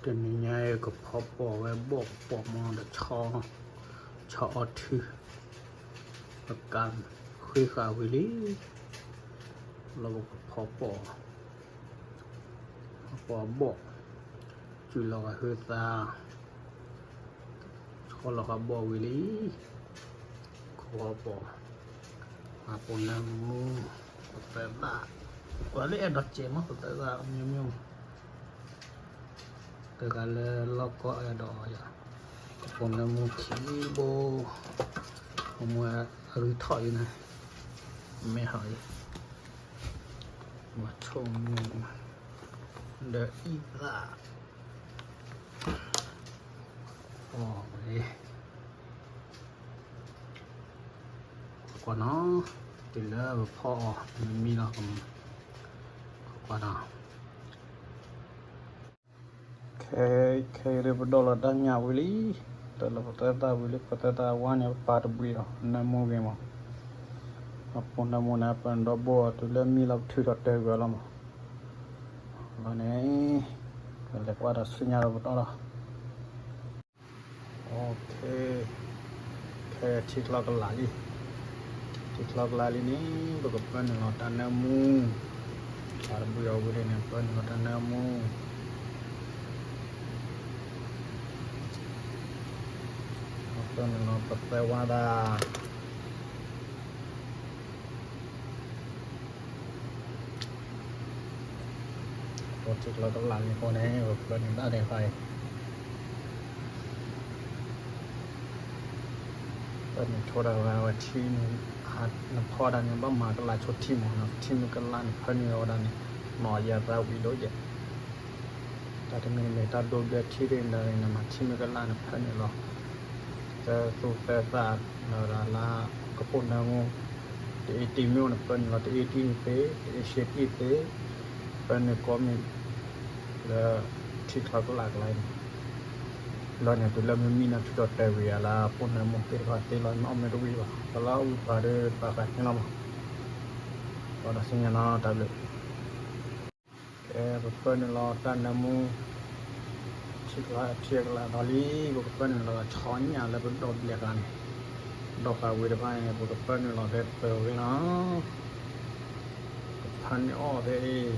တနံၤညါအံၤ ကဖီပိာ်ဝဲဘီၣ်ကပီၤမီဒီး ဆီအီၤထု, ပကဃ့ဃာ်ဝံၤလံ, လီၤကဖီပိာ်, ဖီပိာ်ဘီၣ်, စုလီၤဃာ်ဟုသး, ဆီလီၤဃာ်ဘီၣ်ဝံၤလံ, ကဖီပိာ်, အပိာ်နၢမူ, ပသၢသၣ်, ပှၤလၢအဲၣ်ဒိးစဲးမး ပသၢသၣ် မျိုးမျိုး တဂၤလၢလီၢ်ကီအဲၣ်ဒိးအီၤယၤ, ကပိာ်နၢမူခံဘိ, အမူအဂံၢ်ထီၣ်အံၤန့ၣ်, မ့ၢ်ဟီၣ်အံၤ, မဆိၣ်မူ, ဒီးအံသၣ်, အီၣ်ဝဲ, ကွၢ်နီၤ, တုၤလၢပဖီအီၤ မ့ၢ်မံလီၤ, ကွၢ်နီၤ. ခဲ, ခဲအံၤဒ်ပဒိးလီၤတၢ်ညၣ်ဝံၤလံ, တၢ်လၢပသၢသၣ်ဝံၤလံ, ပသၢသၣ်ဝါန့ၣ် ပပာ်တဘှံးဒီး နၢမူဂ့ၤမး, အပိာ်နၢမူန့ၣ် ပဒိးဘိအီၤ တုၤလၢမံလီၤ ပထုးထီၣ်တၢ်ဂ့ၤလီၤမး, လီၤန့ၣ်, ပလဲၤကွၢ်ဒီးဆူညါဒီးပတီၢ်လီၤ. ခဲထံချီကလာ်လံ, ထံချီကလာ်လံန့ၣ် ပကပၢနုာ်လီၤတၢ်နၢမူ, ပာ်တဘှံးအီၤဝံၤလံန့ၣ် ပၢနုာ်လီၤတၢ်နၢမူ, ပၢနုာ်လီၤပသၢဝါဒၣ် ပထံချီကလာ်လံအဃိန့ၣ် ပပၢနုာ်တၢ်ဒဲးဖးအံၤ, ပၢနုာ်ဆိဒၣ်ဝဲ ဝဲထံန့ၣ်, နဖီဒၣ်န့ၣ် ဘၣ်မၤကလာ်ဆိထံမး, ထံမ့ၢ်ကလာ်န့ၣ် ဖၢနုာ်ဝဲဒၣ်န့ၣ်, နီၢ်ယၤသးဝံၤဒိၣ်ယဲၢ်, တၢ်တမံၤတမံၤ တၢ်ဒိဘျဲထံသ့ၣ်န့ၣ် နမၤထံမ့ၢ်ကလာ်န့ၣ် ဖၢနုာ်လီၤ သၢသူၣ်သၢသၣ်, လၢဒၣ်လၢကပိာ်နၢမူ, တအ့တံၤမ့ၢ်အိၣ်န့ၣ် ပၢနုာ်လီၤတအ့တံၤသ့, တအ့ရှဲတံၤသ့, ပၢနုာ်ကိးမံၤ, လၢထံချီကလာ်ကလာ်န့ၣ်, လီၤန့ၣ် တုၤလၢမ့ၢ်မံန့ၣ် ထုးထီၣ်တၢ်ဂ့ၤယၤလၢ ပိာ်နၢမူသ့ၣ်တဖၣ်သ့လီၤ မ့ၢ်အီၣ်မ့ၢ်တဝံၤဘၣ်, ပလီၤအုၣ်ပှၤဒီးပာ်ဃာ်န့ၣ်လီၤမး, ပှၤဒီးဆူညါနီၤ တၢ်ဘျုး ကဲ ပပၢနုာ်လီၤတၢ်နၢမူ, ထံကလးထံကလးဒီးလံ, ပကပၢနုာ်လီၤဆီညၣ်လၢပဒိးဘျဲးဃာ်န့ၣ်, ဒိးဃာ်ဝံၤတဖၣ်န့ၣ် ပကပၢနုာ်လီၤဖဲပၢၤဝဲလီၤ, ကဖၢနုာ်အီၣ်ဖဲအံၤ,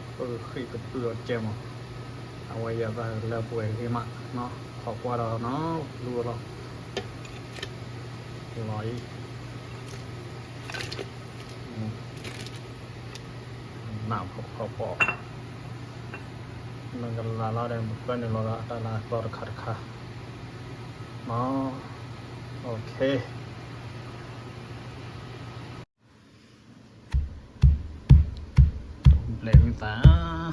ပကဃံးကပုာ်အီၤကဲမး, အဝဲယၤသးလၢပှဲၤဂ့ၤမး, ခိးကွၢ်ဒီးနီၤ လူလီၤ, လီၤအံၤ နးဖီဖီဖီ, မ့ၢ်ကလၤလီၤဒီး ပပၢနုာ်လီၤဒီး တၢ်လၤအသီတခါတခါ, မ့ၢ်, အိၣ်ခ့, တိၢ်ဘျဲးဝံသး,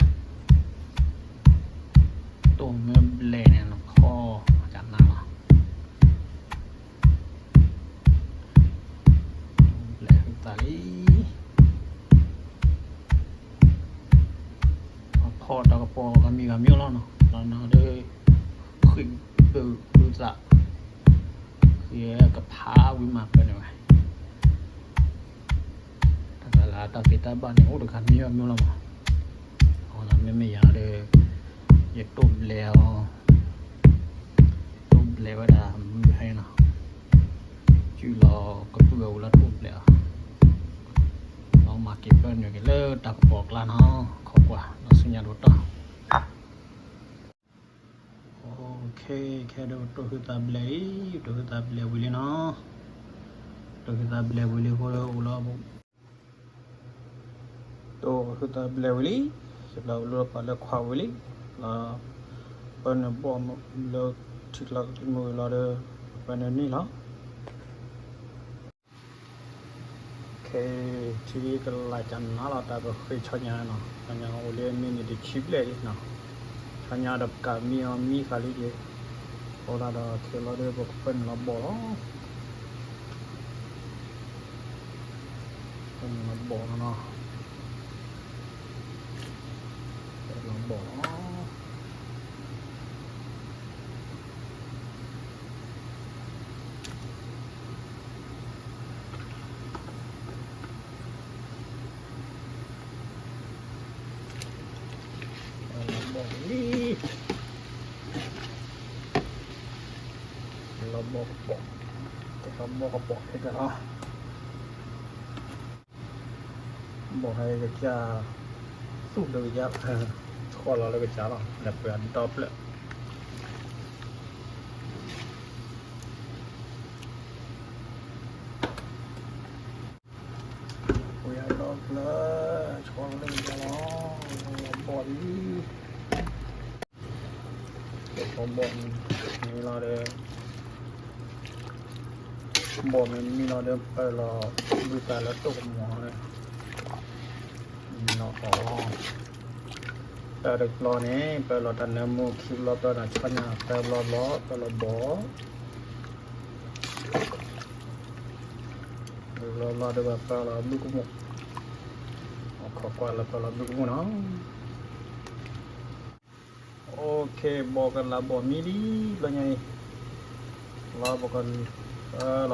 တိၢ်မ့ၢ်ဘျဲးန့ၣ် နဖီကနၣ်လီၤ. ဘျဲးဟုသးလံ. အဖီတၢ်ကပီၤဂၤမံၤဂၤမံၤလီၤနီၤ, လီၤနီၤဒီး ဃံးဘုဟုသး, ဃံးကဖးဝံၤမးပၢနုာ်ဝဲ, တၢ်လၢတၢ်ဖံးတၢ်ဘၣ်န့ၣ် အိၣ်တဂၤမံၤဂၤမံၤလီၤမး, အဃိသတးမ့မ့ၢ်ယၤဒီး ယတိၢ်ဘျဲးအီၤ တိၢ်ဘျဲးဝဲဒၣ်မုၢ်ဟဲနီၤ, စုလီၤကပုၢ်အဝဲလၢတိၢ်ဘျဲးအီၤ, ဒီးမၤက့ၤပၢနုာ်က့ၤလၢတၢ်ကပီၤကျါနီၤ, ခိးကွၢ် ဒီးဆူညါတကတီၢ်. ခဲ ခဲဒီးပတိၢ်ဟုသးဘျဲးအံၤ, ပတိၢ်ဟုသးဘျဲးဝံၤလံနီၤ, ပတိၢ်ဟုသးဘျဲးဝံၤလံအဃိဒီးအိၣ်လီၤ တိၢ်ဟုသးဘျဲးဝံၤလံ, လီၤလူၤပာ်လၢခွါဝံၤလံ, လီၤပၢနုာ်ဘီၣ်လၢထံချီကမုၢ်လီၤဒီး ပၢနုာ်န့ၣ်လီၤ. ခဲ ထံကလၤကနၣ်လီၤ တၢ်ပဃ့ဆီညါနီၤ, ဆီညါအိၣ်လၢမ့ၢ်နံၤတဆံဘျဲၣ်လံနီၤ, ဆီညါဒီးပကးမံအီၤမံဃာ်လံက့ၤ, အိၣ်ဒၣ်ဒီးခဲလီၤဒီးပကပၢနုာ်လီၤဘီၣ်လီၤ. ပၢနုာ်လီၤဘီၣ်လီၤနီၤ, ပၢနုာ်လီၤဘီၣ်လီၤ. ပၢနုာ်လီၤဘီၣ်လံ. ဘီၣ်ကပိာ်, ကဘီၣ်ကပိာ်ဖဲတၢ်လီၤ, ဘီၣ်ဟဲကစၢ်, သူၣ်လၢကစၢ်, ဆီၣ်လီၤလၢကစၢ်လီၤ, လဲၤပှဲၤဒီဖျၢၣ် ပှဲၤဒီဖျၢၣ်, ဆီၣ်လီၤလၢကစၢ်လီၤ, ဘီၣ်လံ, ဘီၣ်မံလီၤဒီး, ဘီၣ်မံမံလီၤဒီး ပၢၢ်လီၤဘုသးလၢတိၢ်ကမီၤန့ၣ်, မံလီၤအီၤ, တၢ်တဘျီန့ၣ် ပၢၢ်လီၤတၢ်နၢမူခံဘျီ ပၢၢ်လီၤဆီညါသၢဘျီဘျီ ပၢၢ်လီၤဘီၣ် ဘျီဘျီဒီး ပၢၢ်လီၤဘုကမူၣ်, အခီကွၢ်လၢပၢၢ်လီၤဘုကမူၣ်နီၤ. အိၣ်ခ့ ဘီၣ်ကလၤဘီၣ်မံလံ ဘျီညါအံၤ, လီၤပက, ပၢၢ်လီၤ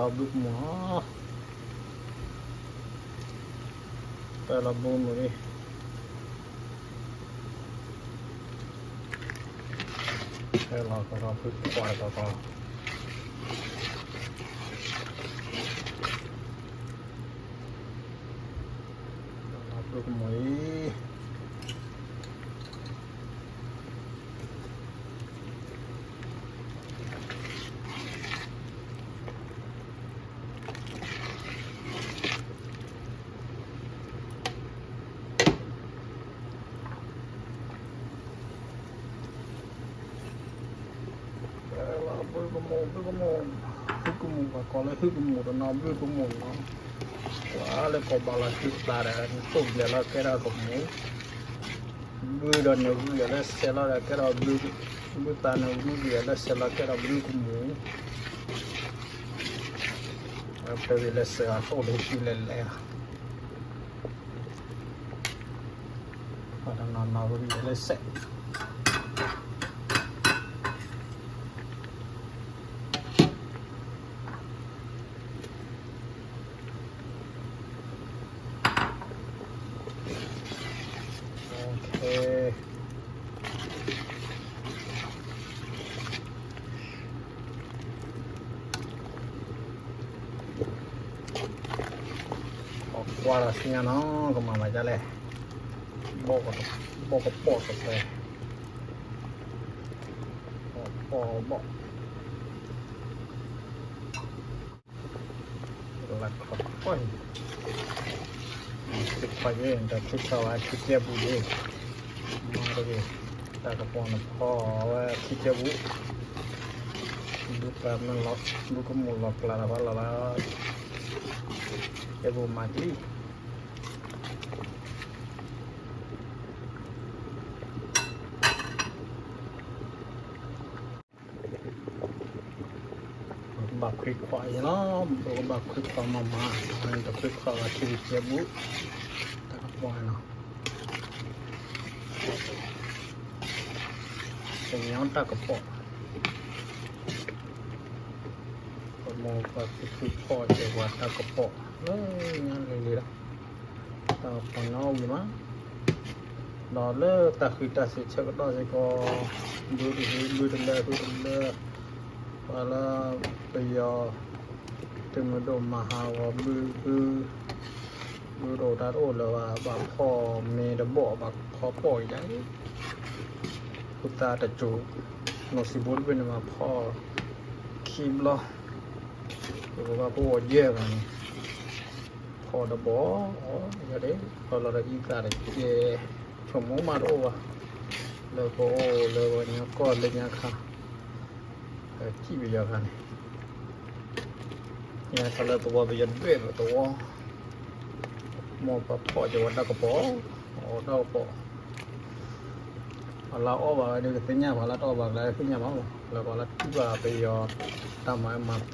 ဘုကမူၣ်နီၤ, ပၢၢ်လီၤဘုကမူၣ်လံ. ဟဲလီၤကီကီဖုကွၢ်ကီကီ, လီၤဘုကမူၣ်အံၤ. ဘုကမူၣ်, ဘုကမူၣ်, ဘုကမူၣ်, ပှၤကိးလၢဘုကမူၣ်တနီၤ ဘုကမူၣ်နီၤ, ပှၤလၢကိးဘၣ်လီၤစုသးဒီး နသိၣ်ဘျဲးလီၤကဲထီၣ်ကမူၣ်, ဘုဒီးနဂုၢ်အလၢစဲးလီၤဒီးကဲထီၣ်ဘု, ဘုသးနဂုၢ်အလၢစဲးလီၤကဲထီၣ်ဘုကမူၣ်, ပဝဲလၢစဲးအသိၣ်လၢစုလဲၤလဲၤ ပှၤတနီၤနီၤဝဲလၢစဲး, ကွၢ်လီၤဆူညါနီၤ ကမၤမၤဒ်လဲၣ်, ဘီၣ်ကပိာ်တဖျၢၣ်, ဘီၣ်ဘီၣ်, လၢခီခွီၣ်, ခီခွီၣ်ယဲ တၢ်ထံၣ်ထီၣ်ဝဲခံကဲပူၤယဲ, မၤတဂ့ၤ, တၢ်ကပီၤနဖီဝဲခံကဲပူၤ, ဘုပာ်မ့ၢ်လီၤ, ဘုကမူၣ်လီၤကျါလီၤဘၣ်လီၤလၢ, ကဲပူၤမၤကလံ ဘၣ်ခွံခွါအံၤလီၤ, ဘၣ်ခွံခွါမၤမၤ, တခွံခွါဝဲထံကဲဘူး, တၢ်ကပီၤလီၤ, ကညီတၢ်ကပီၤ, ပမိၢ်ပှၤသ့ၣ်ခုဖီၣ်ကဲပှၤတၢ်ကပီၤ, လၢညါလံၤလံၤလီၤ. တၢ်ပှၤနီၣ်ဝံၤမး, ဒီးလၢတၢ်ဃံးတၢ်စ့းဆၢကတီၢ်စ့ၢ်ကီး, ဘုတဟုဘုတလၢဘုတလၢ, ပှၤလၢပယီၤ, တမုၢ်ဒိၣ်မၤဟးဂီၤဘုဘု, ဘုတအိၣ်တၢ်တအိၣ်လၢၤဘၣ်, ဘၣ်ဖီၣ်မ့ၢ်တဘီၣ် ဘၣ်ဖီၣ်ပိာ်ယၤ, ဖိသၣ်တစိၤ, နီၢ်စံဘိတဘ့ၣ်န့ၣ်မၤဖီၣ်ခံဘျီ, ပကဘၣ်ပအိၣ်ယဲၢ်ဂၤန့ၣ် ဖီၣ်တဘီၣ်, ယၤဒၣ် ဖီၣ်လီၤဒီးအံသၣ်တကဲ, ဆိကမိၣ်မးတအိၣ်ဘၣ်, လၢပအိၣ်လၢပှၤကညီကီၢ်လၢညါခါ, ထံၣ်ပယီၤခါန့ၣ်, ညါခါလၢသဝီပယီၤဒွဲၣ်ဒီးသဝီ, မိၢ်ပှၤဖီၣ်က့ၤဝဲတၢ်ကပီၤ, အီၣ်တၢ်ကပီၤ ပှၤလၢအီၣ်ဘၣ်ဝဲဒၣ်ကသ့ၣ်ညါ, ပှၤလၢတအီၣ်ဘၣ်ကသ့ၣ်ညါဘၣ်, လၢပှၤလၢထံၣ်ဘၣ်ပယီၤ တၢ်မၤအၢမၤသီ,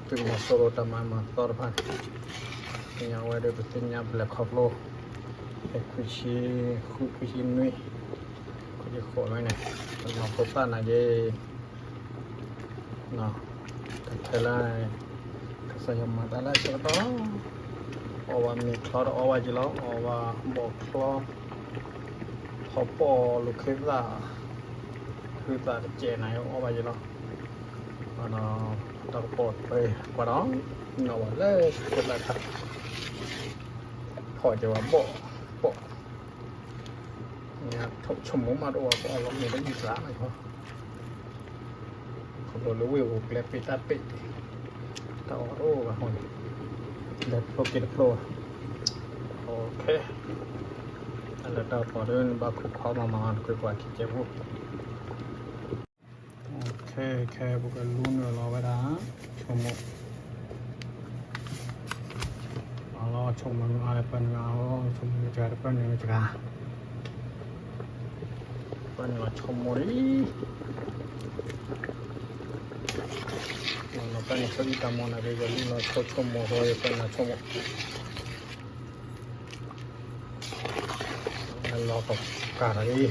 သုးမီၤစိရိၤတၢ်မၤအၢမၤသီတဖၣ်န့ၣ်, သ့ၣ်ညါဝဲဒၣ်ပသ့ၣ်ညါပလဲၤခီဖျိ, ဖဲခွံဆံဃု ခွံဆံနွံ, ခွံဆံဃိးလီၤန့ၣ်, ပနီၢ်ဖိသၣ်နာ်က့ တၢ်ခဲလၢာ်, ကစၢ်ယွၤမၤတၢ်လၢအဆၢကတီၢ်, အီၣ်ဘၣ်မ့ၤချီဒီးအီၣ်ဘၣ်က့ၤလီၤ, အီၣ်ဘၣ်ဘီၣ်ချီ, ဖီၣ်ပိာ်လိာ်ခ့သၣ်, ဟုသၣ်တကဲးန့ၣ်အီၣ်ဘၣ်က့ၤလီၤ, ဒီးတၢ်ကပီၤတပှဲၤကွၢ်ဒီး နီၣ်ဝဲလၢကလၢ်ခါ ဖီၣ်က့ၤဝဲဘီၣ် ဘီၣ် ဆိကမိၣ်မးတအိၣ်ဘၣ် ပအီၣ်လီၤမ့ၢ်လၢယသးန့ၣ် ခီဖျိလၢဝ့ၢ်ပူၤကျဲပ့းတၢ်ပ့း တၢ်အီၣ်တအိၣ်ဘၣ်အဃိန့ၣ် လဲၤဖျိက့ၤတဖျိဘၣ် OK တၢ်လၢတၢ်ကပီၤဒ်န့ၣ် ဘၣ်ခွံခွါမးမး တခွံခွါခံကဲဖိ ခဲ ခဲ ပကလူနုာ်လီၤဝဲဒၣ် ဆိကမိၣ် အလီၤ ဆိကမိၣ်နွံအါဒီးပၢနွံအါလီၤ ဆိကမိၣ်နွံတဂၤဒီးပၢနွံတဂၤ ပၢနွံလီၤဆိကမိၣ်လံ လီၤပၢနွံဆိအံၣ်တၢ်မီၢ်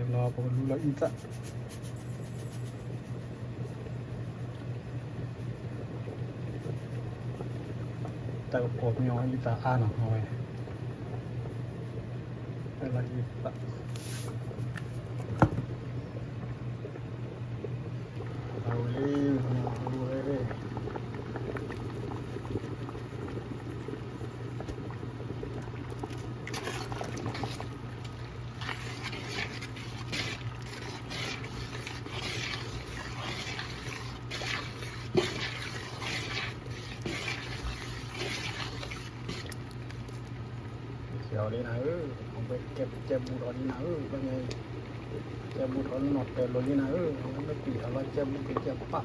နၤ ပကလူလီၤဆိဆိကမိၣ်ဃီ ပၢနွံဆိကမိၣ် လီၤကကၤလီၤလံ လီၤကကၤလီၤလီၤပၢနွံအံၣ်တၢ်ဆိကမိၣ်ဘၣ်လီၤ ခဲလီၤပကလူလီၤအံၣ်သၣ် တၢ်ကပီၤမ့ၢ်အီၤအံၣ်သၣ်အါနီၤ အဝဲ ပလီၤအံၣ်သၣ် အဝဲ အဝဲ ကဲအီၤလံနၤဧၢ, အဝဲကဲပကဲဘူးထီၣ်လံနၤဧၢ, ဘၣ်မ့ၢ် ကဲဘူးထီၣ်နီၢ်တဲာ်လိာ်လံနၤဧၢ, အဝဲမ့ၢ်ကွံာ်ထီၣ်လီၤကဲဘူးကကဲပၣ် ပၢ်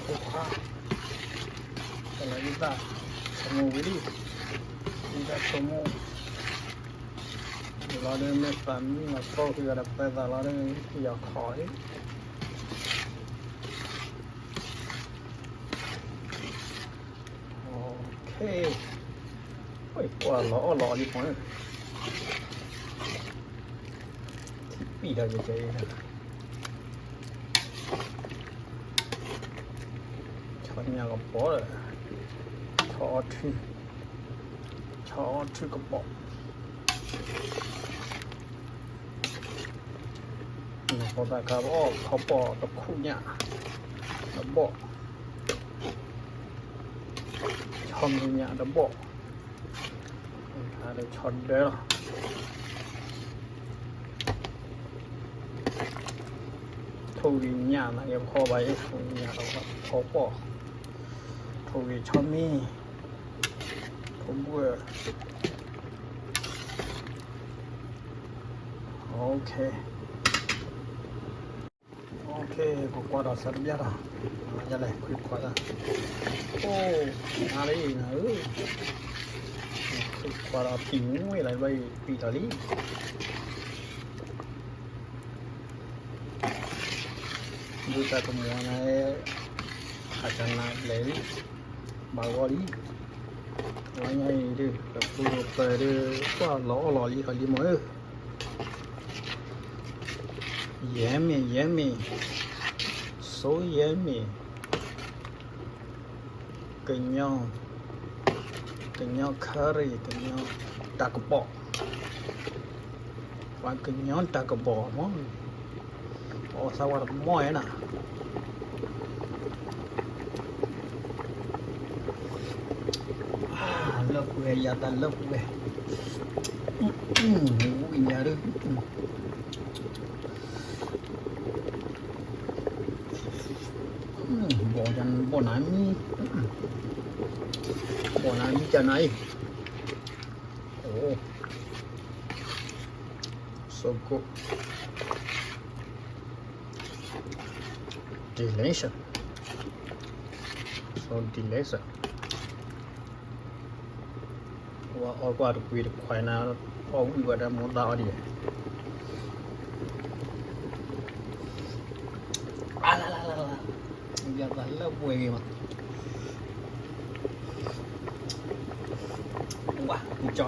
ဖိခွါ, ကဲလီၤယသးဆိကမိၣ်ဝံၤလံ, ယသးဆိကမိၣ်, လီၤဒ်မ့ၢ်သးမံလီၤ ထိၣ်ဃံဂၤဒီးပၢသးလီၤဒ် ယီၤခီၣ်လံ, ခဲ, ကွၢ်လီၤအီၣ်လီၤအီၣ်လံမး, ထံပံၣ်ဒီးယကဲအံၤ ဆီညၣ်ကပီၤ, ဆီအီထူ, ဆီအီထူကပီၤ, နဖိသၣ်ခါပအီၣ် ဆီပီၣ်တခူၣ်ညၣ်တဘီၣ်, ဆီမံၤညၣ်တဘီၣ်, ဆီဒၢလီၤ. ထိၣ်ဂံၢ်ညၣ်သးက့ၤဖီဘၣ်အံၤ ထိၣ်ဂံၢ်ညၣ်ဒီးဖီပီၣ်, ထိၣ်ဂံၢ်ဆီမံၤ, ထိၣ်ဘှၢၣ်, OK, OK, ပကွၢ်ဒီးဆၢတဘျီဒီး, ယလဲၤခွံခွါဒီး, အိၣ်, နၤလံနၤဧၢ, ခွံခွါဒီးပံာ်မူဝဲလၢဘၣ်အံၤပံာ်ထီၣ်လံ ဒုးတၢ်ကမူၤန့ၣ် အကနၣ်လဲၤလံ, ဘၣ်ဂီၢ်လံ, လါညါအံၤဒုး ပပူၤပပၢၤဒုး ကွၢ်လီၤအီၣ်လီၤလံအီၤလံမးဧၢ, yummy yummy, so yummy, ကညီ, ကညီ curry, ကညီတၢ်ကပီၤ, ပှၤကညီတၢ်ကပီၤမး, အီၣ်သးဝဲတမီၢ်ဧါနၤ, လၢပှဲၤယၤတၢ်လၢပှဲၤ, ဝံၣ်ညါဒုး ဘီၣ်နၤမံ, ဘီၣ်နၤမံကနၤအံၤ, oh, so good, delicious, so delicious. ဝဲအီၣ်ကွၢ်တကွံတခွဲးနၤ, အီၣ်ဝံၣ်ဝဲဒၣ်မိၢ်သးအီၤဒံး, အလလလလ, ယသးလၢပှဲၤဂ့ၤမး, ဝါ, ကၠီလီၤ,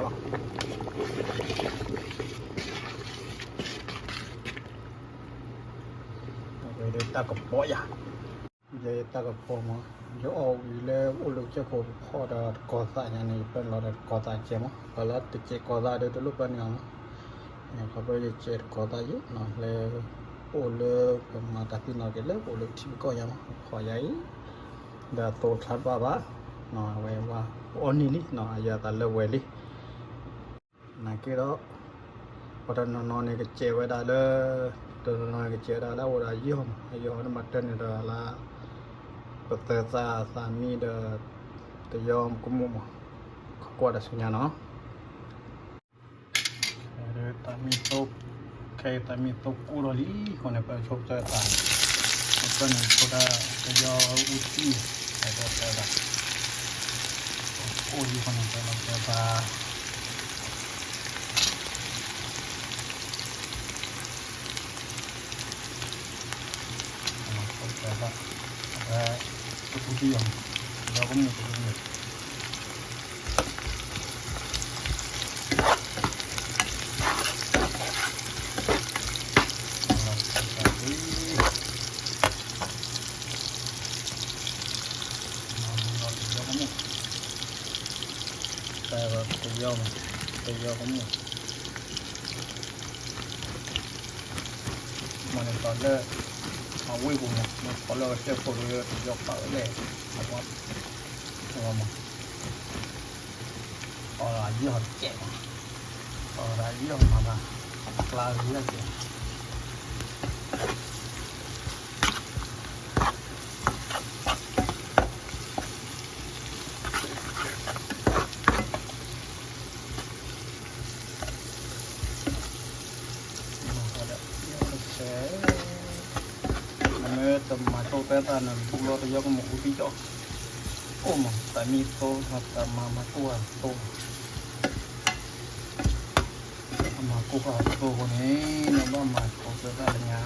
အဝဲဒၣ်တၢ်ကပီၤယၤ, ယ တၢ်ကပီၤမး, ယအီၣ်ဝံၤလၢအိၣ်လၢကစၢၢ်ခိၣ်ဖီဒီးတကီၤသးညါန့ၣ် ယပၢနုာ်လီၤဒီးတကီၤသးကဲမး, ပှၤလၢတစဲးကီၤသးဒီးတလိၣ်ပၢနုာ်အီၤမး, ခီဖျိယစဲးတကီၤသးယံၤနီၤ လၢ အိၣ်လၢပမၤတၢ်သ့ၣ်နီၣ်က့ၤလၢအိၣ်လၢပထံပကီၢ်ညါမး ဖီယၤအံၤ, ဒီးသိးချါတဘၣ်ဘၣ်, အဝဲဝါ အီၣ်နံၣ်လံနီၤ အယၤသးလၢဝဲလံ နာ်က့ဒီး ပှၤတနီၤနီၤန့ၣ်ကစဲးဝဲဒၣ်လၢ တနီၤနီၤန့ၣ်ကစဲးဝဲဒၣ်လၢအအိၣ်ဒီးယီၢ်မး အယီၢ်န့ၣ်မၤတၢ်န့ၣ်ဒီးလၢ ပသၢသၣ်သးမံဒီး တယီကမူၣ်မး ခီကွၢ်ဒီးဆူညါနီၤ တၢ်မံသိ ခဲအံၤတၢ်မံသိကိၢ်လီၤလံ ဃိန့ၣ် ပၢဆိကတၢၢ်သး ပၢန့ၣ်ဖိဒၣ်တယီအူထံ တၢ်တၢ်သး အိၣ်လံဃိန့ၣ် ပၢလီၤတၢ်သး တၢ်သး အဝဲ တကူတယီၤ တယီကမူၣ်တကူတယီၤ တယီမး တယီကမူၣ် မ့ၢ်န့ၣ်သီလၢ အဝ့ၢ်ပူၤမး မ့ၢ်သီလၢကစၢၢ်ခိၣ်ဒီးတယီပာ်ဝဲလဲၣ် အဝဲမး အီၣ်ဒီးယီၢ်တကဲးမး အီၣ်ဒီးယီၢ်မးဘၣ် အကျါဂ့ၤကဲး မ့ၢ်တမၤတိၢ်သဲသးန့ၣ် ဘူးလီၤတယီကမူၣ်အူသံကၠီၣ် အိၣ်မး တၢ်မံသိ တၢ်မၤမၤကိၢ်အသိ အမၤကိၢ်ဃာ်အသိအဃိန့ၣ် နဘၣ်မၤတိၢ်သဲသးလၢညါ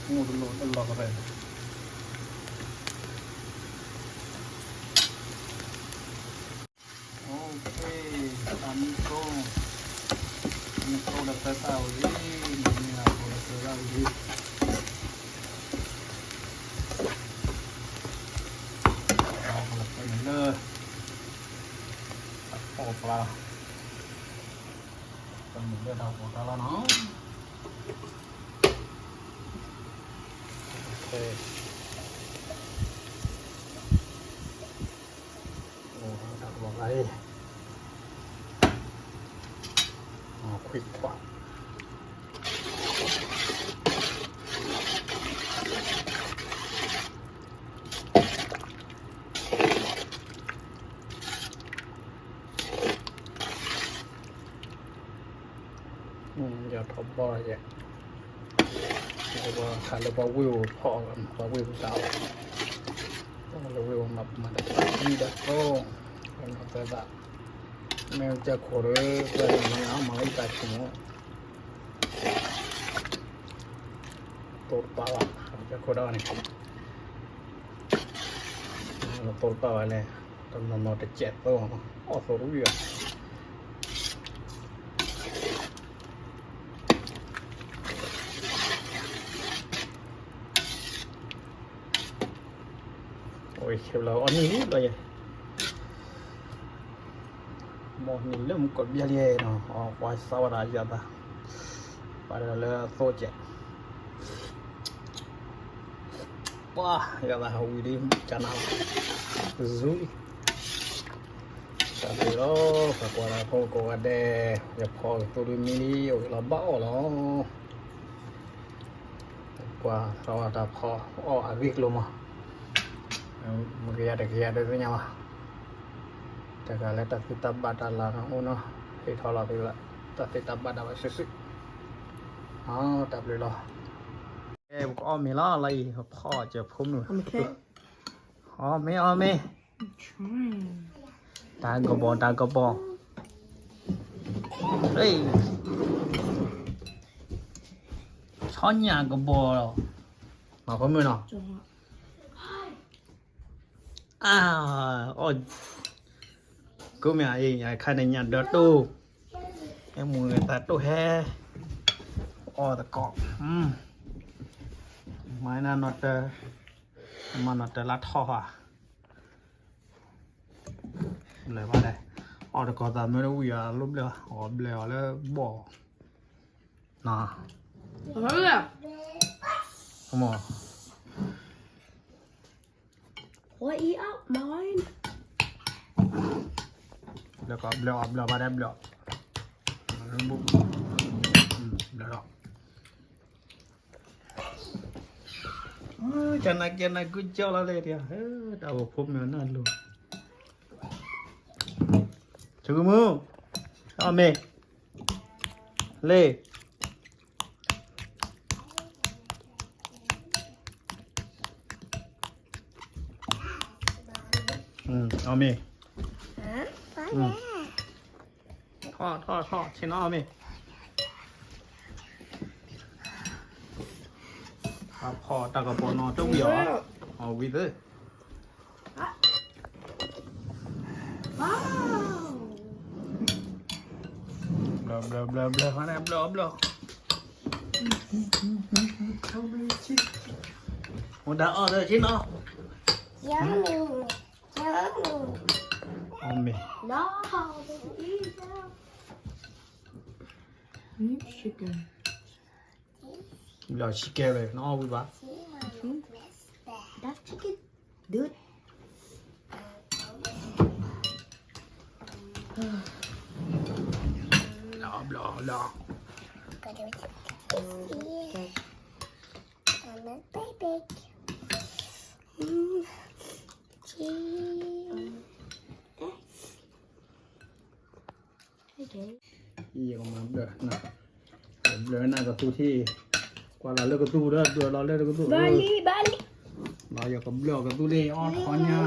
မူတလိၣ်တလီၤကရဲၣ် တၢ်မံသိ မံသိဒီးသဲသၣ်ဝံၤလံ မံမံလၢသိဒီးသဲသၣ်ဝံၤလံ တၢ်ဖီၣ်လၢ တၢ်ဖီၣ်ပျါ တၢ်မုာ်လၢတၢ်ဖီၣ်တၢ်လီၤနီၤ တၢ်ဖီၣ်ပျါအံၤ ခွံခွါ ယထီၣ်ဘီယဲ ခးလၢပှၤဝ့ၢ်အိၣ်ဖီၣ် ပှၤဝ့ၢ်ပတၢ်အီၣ် လၢဝ့ၢ်အိၣ်မၤပမၤတၢ်သးဝံၣ်ဒီးသိ သဲသး မ့ၢ်ကစၢၢ်ခိၣ်ဒီး ပှၤမၤမၤလၢယတၢ်ဆိကမိၣ် တိၢ်တပာ်ဘၣ် ကစၢၢ်ခိၣ်ဒီးန့ၣ် တိၢ်တပာ်ဘၣ်လဲၣ် တနီၤနီၤတစဲးသိ အီၣ်သိတဝံၣ်ဘၣ် အိၣ်ဆဲးလီၤအီၣ်နံၣ်လံလီၤယဲ မ့ၢ်နံၣ်လၢမူကီၢ်ဘျဲၣ်လံနီၤ အီၣ်ကွၢ်စၢ်ဝဲဒၣ်ယသး ပာ်ဒၣ်လၢသိကဲး ပှၤ ယသးဟးဝံၤလံ ကနၣ် ဇူလံ တၢ်ဘျုးလီၤ ပှၤကွၢ်တၢ်ဖိကိးဂၤဒဲး ယဖီကသိဒုမံလံ အိၣ်လီၤဘၣ်အီၣ်လီၤ ကွၢ်ထီၣ်တၢ်ဖီအီၣ်အဂ့ၢ်ကျိၤမး မုၢ်ကယၤတကယၤဒုးသ့ၣ်ညါဘၣ် တဂၤလၢတၢ်သ့တၢ်ဘၣ်တၢ်လၤနီၢ်အိၣ်နီၤ ဟ့ၣ်ထီၣ်လီၤသုလၢ တၢ်သ့တၢ်ဘၣ်ဒၣ်ဝဲစုာ်စုာ် တၢ်ဘျုးလီၤ ပကအီၣ်မ့ၤလီၤလီၤအံၤ ဖီအီၣ်စၢၤဖိမုၣ် အီၣ်မ့ၤအီၣ်မ့ၤ တၢ်ကဘီတၢ်ကဘီ ဆီညၣ်ကဘီလီၤ မၤဖိမုၣ်နီၤ အီၣ် ကိးမ့ၢ်အံၤ ယခါန့ၣ်ညၣ်ဒၢတိၢ်, ဟဲမူဂ့ၤသးတိၢ်ဟဲ, အီၣ်သကိး, မၤနၤနီၢ်တၢ, မၤနီၢ်တၢလၢထီၣ်ဧါ, ဘျဲၣ်ဘၣ်ဒဲး, အီၣ်သကိးသးမ့ၢ်တဝံၣ်အလိၣ်ဘျဲၣ်, အီၣ်ဘျဲၣ်အီၤလၢဘီၣ်, န, အမ့ၢ် What eat out mine? ဘျၢအီၤ ဘျၢအီၤ ဘျၢဘၣ်ဒဲး ဘျၢအီၤ, ဘျၢလီၤ, ကနၣ်ကနၣ် good job လီၤလဲၣ်, တၢ်အိၣ်ဖိမ့ၢ်အီၤနၢ်လိၤ, ဆိကမိၣ်, အီၣ်မ့ၤ, လ့ၣ် အီၣ်မ့ၤ, ထီၣ်ထီၣ်ထီၣ် ဆ့ၣ်နီၤအီၣ်မ့ၤ, ဖီတၢ်ကပီၤနီၤတဝံၣ်အီၤ, အီၣ်ဝံၤသ့, ဘျၢဘျၢဘျၢဘျၢ ဘျၢအီၤ ဘျၢအီၤ, မူဒါအီၣ်ဒီးဆ့ၣ်နီၤ, အီၣ်မ့ၤ, ဘျၢဆံကဲဝဲ နအီၣ်ဝံၤဘၣ်, That chicken, dude. ဘျၢ ဘျၢ ဘျၢ, ယကမၤဘျၢနၤ, ဘျၢနၤကသူထံ, ကွၢ်လီၤလၢကသူဒီး ဘျၢလီၤလၢကသူ, လီၤယကဘျၢကသူလံ အီၣ်ထီညၣ်,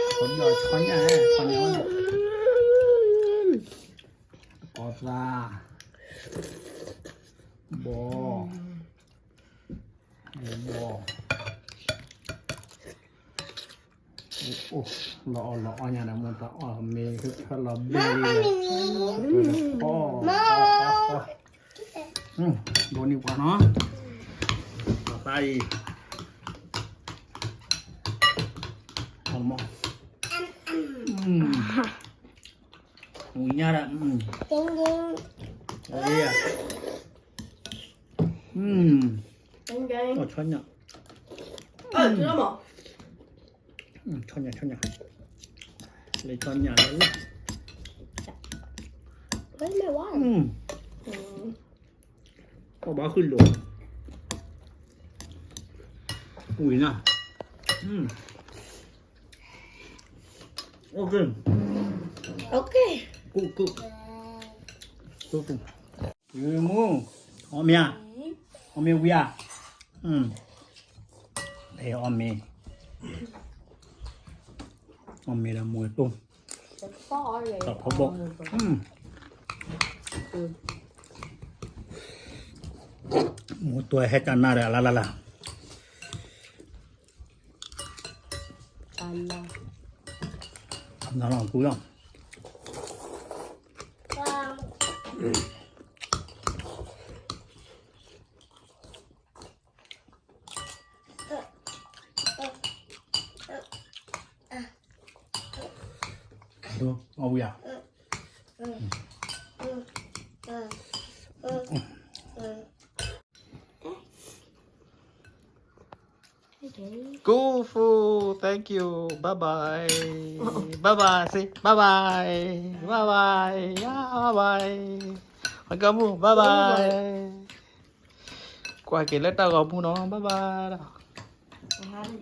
ကဘျၢထီညၣ်, ထီညၣ်, အီၣ်သး, ဘီ ဘီ, အိၣ် လီၤအီၣ်လီၤအီၣ်ညါဒီး မိၢ်သးအီၣ်မ့ၤ ဟဲလီၤဘျၢလံ, အီၣ်, ဒိးန့ၢ်ပှၤနီၤ, လီၤသးအံၤ, အီၣ်မး, ဝံၤညါဒီး, အီၣ်ဆီညၣ်, ဆီညၣ်, ဆီညၣ်, လၢဆီညၣ်လၢ, အီၣ်ဘၣ်ဃုာ်လိာ်, ဝံၤနၤ, အိၣ်က့, အိၣ်က့, ကူကူ, ကူကူ, မူ, အီၣ်မ့ၤဧါ, အီၣ်မ့ၤဝံၤဧါ, အီၣ်မ့ၤ, အီၣ်မ့ၤဒီးမူဝဲတိၢ်, တၢ်ဖီဘီၣ်, မူတိၢ်ဟဲတၢ်နါဒီးအလါလါလါ နလီၤကူလီၤ, အီၣ်ဝံၤဧါ. Good food, thank you, bye bye, bye bye, say bye bye, bye bye, yeah, bye bye, အကမူ bye bye, ကွၢ်က့ၤလၢတၢ်ဂီၤမူနီၤ bye bye ဒီး